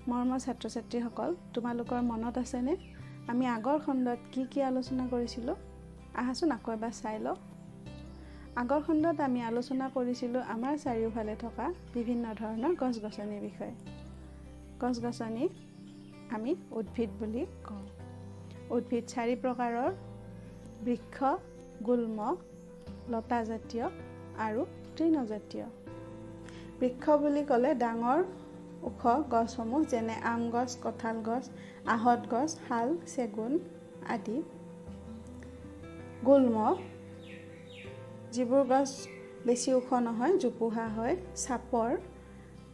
মৰমৰ ছাত্ৰ ছাত্ৰীসকল, তোমালোকৰ মনত আছেনে আমি আগৰ খণ্ডত কি কি আলোচনা কৰিছিলোঁ? আহাচোন আকৌ এবাৰ চাই লওঁ। আগৰ খণ্ডত আমি আলোচনা কৰিছিলোঁ আমাৰ চাৰিওফালে থকা বিভিন্ন ধৰণৰ গছ গছনিৰ বিষয়ে। গছ গছনি আমি উদ্ভিদ বুলি কওঁ। উদ্ভিদ চাৰি প্ৰকাৰৰ: বৃক্ষ, গুল্ম, লতাজাতীয় আৰু তৃণজাতীয়। বৃক্ষ বুলি ক'লে ডাঙৰ ওখ গছসমূহ, যেনে আম গছ, কঁঠাল গছ, আহঁত গছ, শাল, চেগুন আদি। গুল্ম যিবোৰ গছ বেছি ওখ নহয়, জোপোহা হয়, চাপৰ,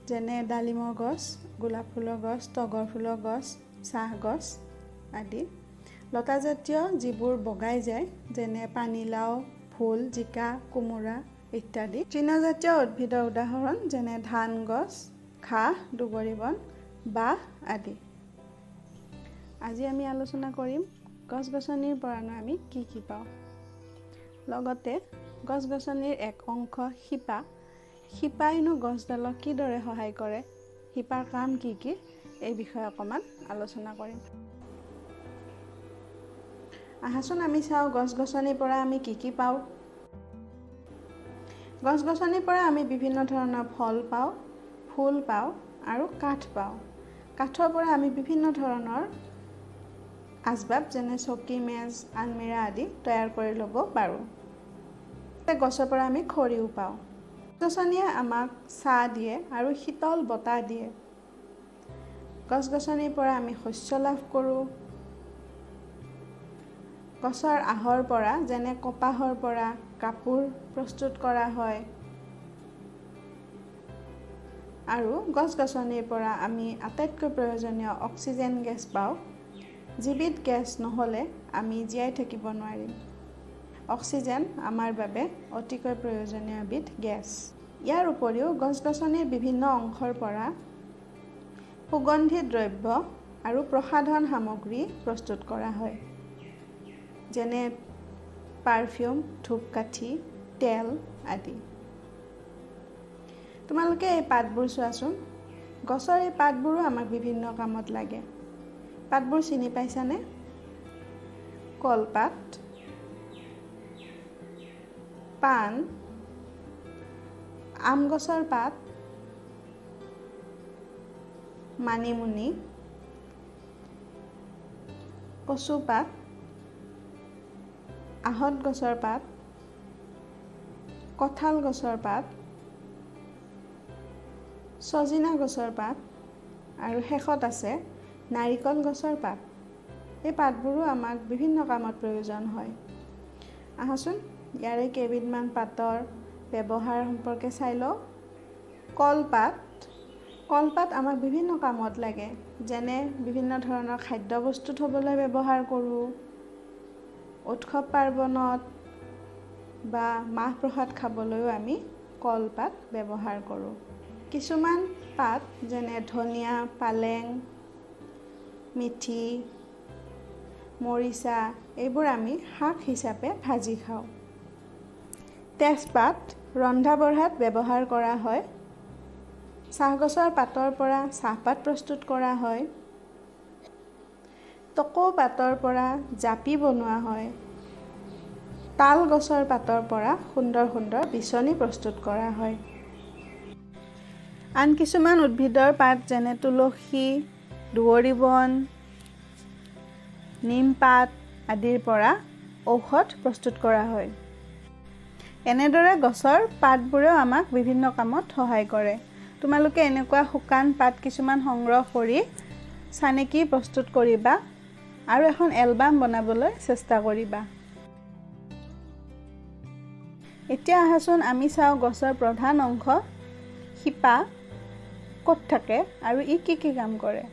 যেনে ডালিমৰ গছ, গোলাপ ফুলৰ গছ, তগৰ ফুলৰ গছ, চাহ গছ আদি। লতাজাতীয় যিবোৰ বগাই যায়, যেনে পানীলাও, ভোল, জিকা, কোমোৰা ইত্যাদি। তৃণজাতীয় উদ্ভিদৰ উদাহৰণ যেনে ধান গছ, ঘাঁহ, দুবৰি বন, বাঁহ আদি। আজি আমি আলোচনা কৰিম গছ গছনিৰ পৰানো আমি কি কি পাওঁ, লগতে গছ গছনিৰ এক অংশ শিপা, শিপাইনো গছডালক কিদৰে সহায় কৰে, শিপাৰ কাম কি কি, এই বিষয়ে অকণমান আলোচনা কৰিম। আহাচোন আমি চাওঁ গছ গছনিৰ পৰা আমি কি কি পাওঁ। গছ গছনিৰ পৰা আমি বিভিন্ন ধৰণৰ ফল পাওঁ, ফুল পাওঁ আৰু কাঠ পাওঁ। কাঠৰ পৰা আমি বিভিন্ন ধৰণৰ আচবাব যেনে চকী, মেজ, আলমিৰা আদি তৈয়াৰ কৰি ল'ব পাৰোঁ। গছৰ পৰা আমি খৰিও পাওঁ। গছনিয়ে আমাক ছাঁ দিয়ে আৰু শীতল বতাহ দিয়ে। গছ গছনিৰ পৰা আমি শস্য লাভ কৰোঁ। গছৰ আঁহৰ পৰা যেনে কপাহৰ পৰা কাপোৰ প্ৰস্তুত কৰা হয়। আৰু গছ গছনিৰ পৰা আমি আটাইতকৈ প্ৰয়োজনীয় অক্সিজেন গেছ পাওঁ। যিবিধ গেছ নহ'লে আমি জীয়াই থাকিব নোৱাৰিম। অক্সিজেন আমাৰ বাবে অতিকৈ প্ৰয়োজনীয় এবিধ গেছ। ইয়াৰ উপৰিও গছ গছনিৰ বিভিন্ন অংশৰ পৰা সুগন্ধি দ্ৰব্য আৰু প্ৰসাধন সামগ্ৰী প্ৰস্তুত কৰা হয়, যেনে পাৰফিউম, ধূপকাঠি, তেল আদি। তোমালোকে এই পাতবোৰ চোৱাচোন। গছৰ এই পাতবোৰো আমাক বিভিন্ন কামত লাগে। পাতবোৰ চিনি পাইছানে? কলপাত, পাণ, আম গছৰ পাত, মানিমুনি, কচুপাত, আহঁত গছৰ পাত, কঁঠাল গছৰ পাত, ছজিনা গছৰ পাত আৰু শেষত আছে নাৰিকল গছৰ পাত। এই পাতবোৰো আমাক বিভিন্ন কামত প্ৰয়োজন হয়। আহাচোন ইয়াৰে কেইবিধমান পাতৰ ব্যৱহাৰ সম্পৰ্কে চাই লওঁ। কলপাত, কলপাত আমাক বিভিন্ন কামত লাগে, যেনে বিভিন্ন ধৰণৰ খাদ্যবস্তু থ'বলৈ ব্যৱহাৰ কৰোঁ, উৎসৱ পাৰ্বণত বা মাহ প্ৰসাদ খাবলৈও আমি কলপাত ব্যৱহাৰ কৰোঁ। কিছুমান পাত যেনে ধনিয়া, পালেং, মিঠি, মৰিচা এইবোৰ আমি শাক হিচাপে ভাজি খাওঁ। তেজপাত ৰন্ধা বঢ়াত ব্যৱহাৰ কৰা হয়। চাহ গছৰ পাতৰ পৰা চাহপাত প্ৰস্তুত কৰা হয়। টকৌ পাতৰ পৰা জাপি বনোৱা হয়। তাল গছৰ পাতৰ পৰা সুন্দৰ সুন্দৰ বিচনী প্ৰস্তুত কৰা হয়। আন কিছুমান উদ্ভিদৰ পাত যেনে তুলসী, দুৱৰি বন, নিমপাত আদিৰ পৰা ঔষধ প্ৰস্তুত কৰা হয়। এনেদৰে গছৰ পাতবোৰেও আমাক বিভিন্ন কামত সহায় কৰে। তোমালোকে এনেকুৱা শুকান পাত কিছুমান সংগ্ৰহ কৰি চানেকি প্ৰস্তুত কৰিবা আৰু এখন এলবাম বনাবলৈ চেষ্টা কৰিবা। এতিয়া আহাচোন আমি চাওঁ গছৰ প্ৰধান অংশ শিপা ক'ত থাকে আৰু ই কি কি কাম কৰে।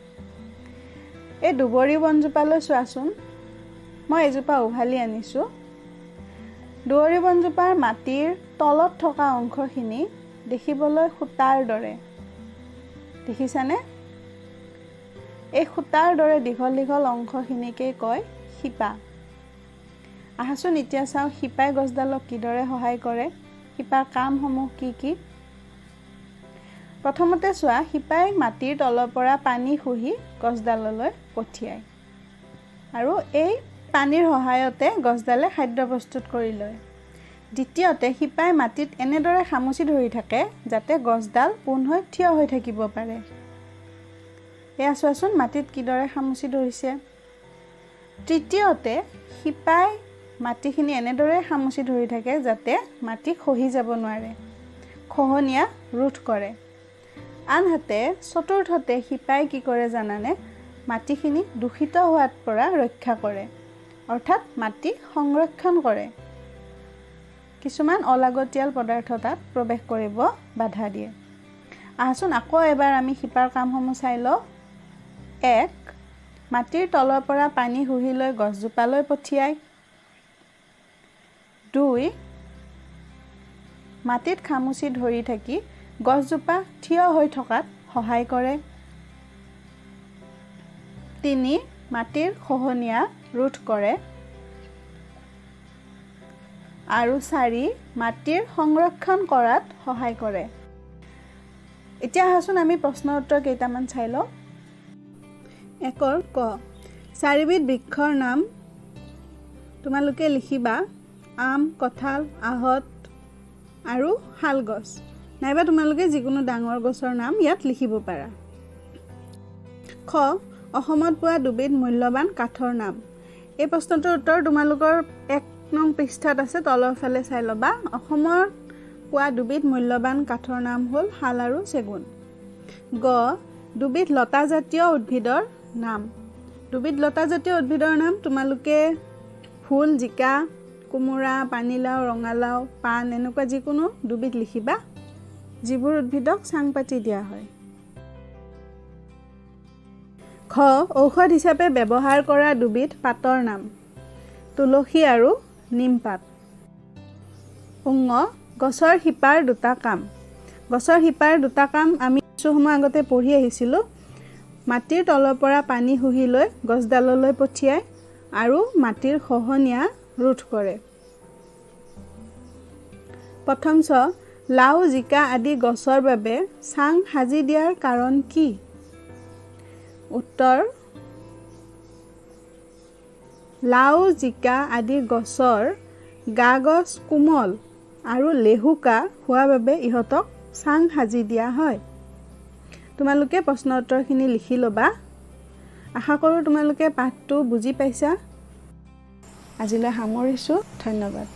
এই দুবৰি বনজোপালৈ চোৱাচোন। মই এজোপা উভালি আনিছোঁ। দুৱৰি বনজোপাৰ মাটিৰ তলত থকা অংশখিনি দেখিবলৈ সূতাৰ দৰে, দেখিছানে? এই সূতাৰ দৰে দীঘল দীঘল অংশখিনিকেই কয় শিপা। আহাচোন এতিয়া চাওঁ শিপাই গছডালক কিদৰে সহায় কৰে, শিপাৰ কামসমূহ কি কি। প্ৰথমতে চোৱা, শিপাই মাটিৰ তলৰ পৰা পানী শুহি গছডাললৈ পঠিয়ায় আৰু এই পানীৰ সহায়তে গছডালে খাদ্য প্ৰস্তুত কৰি লয়। দ্বিতীয়তে, শিপাই মাটিত এনেদৰে খামুচি ধৰি থাকে যাতে গছডাল পোন হৈ থিয় হৈ থাকিব পাৰে। এয়া চোৱাচোন, মাটিত কিদৰে খামুচি ধৰিছে। তৃতীয়তে, শিপাই মাটিখিনি এনেদৰে খামুচি ধৰি থাকে যাতে মাটি খহি যাব নোৱাৰে, খহনীয়া ৰোধ কৰে। আনহাতে চতুৰ্থতে, শিপাই কি কৰে জানানে? মাটিখিনি দূষিত হোৱাৰ পৰা ৰক্ষা কৰে, অৰ্থাৎ মাটি সংৰক্ষণ কৰে। কিছুমান অলাগতিয়াল পদাৰ্থ তাত প্ৰৱেশ কৰিব বাধা দিয়ে। আহাচোন আকৌ এবাৰ আমি শিপাৰ কামসমূহ চাই লওঁ। 1, মাটিৰ তলৰ পৰা পানী শুহি লৈ গছজোপালৈ পঠিয়ায়। 2, মাটিত খামুচি ধৰি থাকি গছজোপা থিয় হৈ থকাত সহায় কৰে। 3, মাটিৰ খহনীয়া ৰোধ কৰে। আৰু 4, মাটিৰ সংৰক্ষণ কৰাত সহায় কৰে। এতিয়া আহাচোন আমি প্ৰশ্ন উত্তৰ কেইটামান চাই লওঁ। 1 ক, চাৰিবিধ বৃক্ষৰ নাম তোমালোকে লিখিবা। আম, কঁঠাল, আহঁত আৰু শাল গছ, নাইবা তোমালোকে যিকোনো ডাঙৰ গছৰ নাম ইয়াত লিখিব পাৰা। খ, অসমত পোৱা দুবিধ মূল্যৱান কাঠৰ নাম। এই প্ৰশ্নটোৰ উত্তৰ তোমালোকৰ 1 নং পৃষ্ঠাত আছে, তলৰ ফালে চাই ল'বা। অসমত পোৱা দুবিধ মূল্যৱান কাঠৰ নাম হ'ল শাল আৰু চেগুন। গ, দুবিধ লতাজাতীয় উদ্ভিদৰ নাম। দুবিধ লতাজাতীয় উদ্ভিদৰ নাম তোমালোকে ভোল, জিকা, কোমোৰা, পানীলাও, ৰঙালাও, পাণ এনেকুৱা যিকোনো দুবিধ লিখিবা, যিবোৰ উদ্ভিদক চাং পাতি দিয়া হয়। ঘ, ঔষধ হিচাপে ব্যৱহাৰ কৰা দুবিধ পাতৰ নাম। তুলসী আৰু নিমপাত। উঙ, গছৰ শিপাৰ দুটা কাম। গছৰ শিপাৰ দুটা কাম আমি কিছু সময় আগতে পঢ়ি আহিছিলোঁ। মাটিৰ তলৰ পৰা পানী শুহি লৈ গছডাললৈ পঠিয়ায় আৰু মাটিৰ খহনীয়া ৰোধ কৰে। প্ৰথম চ, লাও, জিকা আদি গছৰ বাবে চাং সাজি দিয়াৰ কাৰণ কি? উত্তৰ, লাও, জিকা আদি গছৰ গা গছ কোমল আৰু লেহুকা হোৱাৰ বাবে ইহঁতক চাং সাজি দিয়া হয়। তোমালোকে প্ৰশ্ন উত্তৰখিনি লিখি ল'বা। আশা কৰোঁ তোমালোকে পাঠটো বুজি পাইছা। আজিলৈ সামৰিছোঁ, ধন্যবাদ।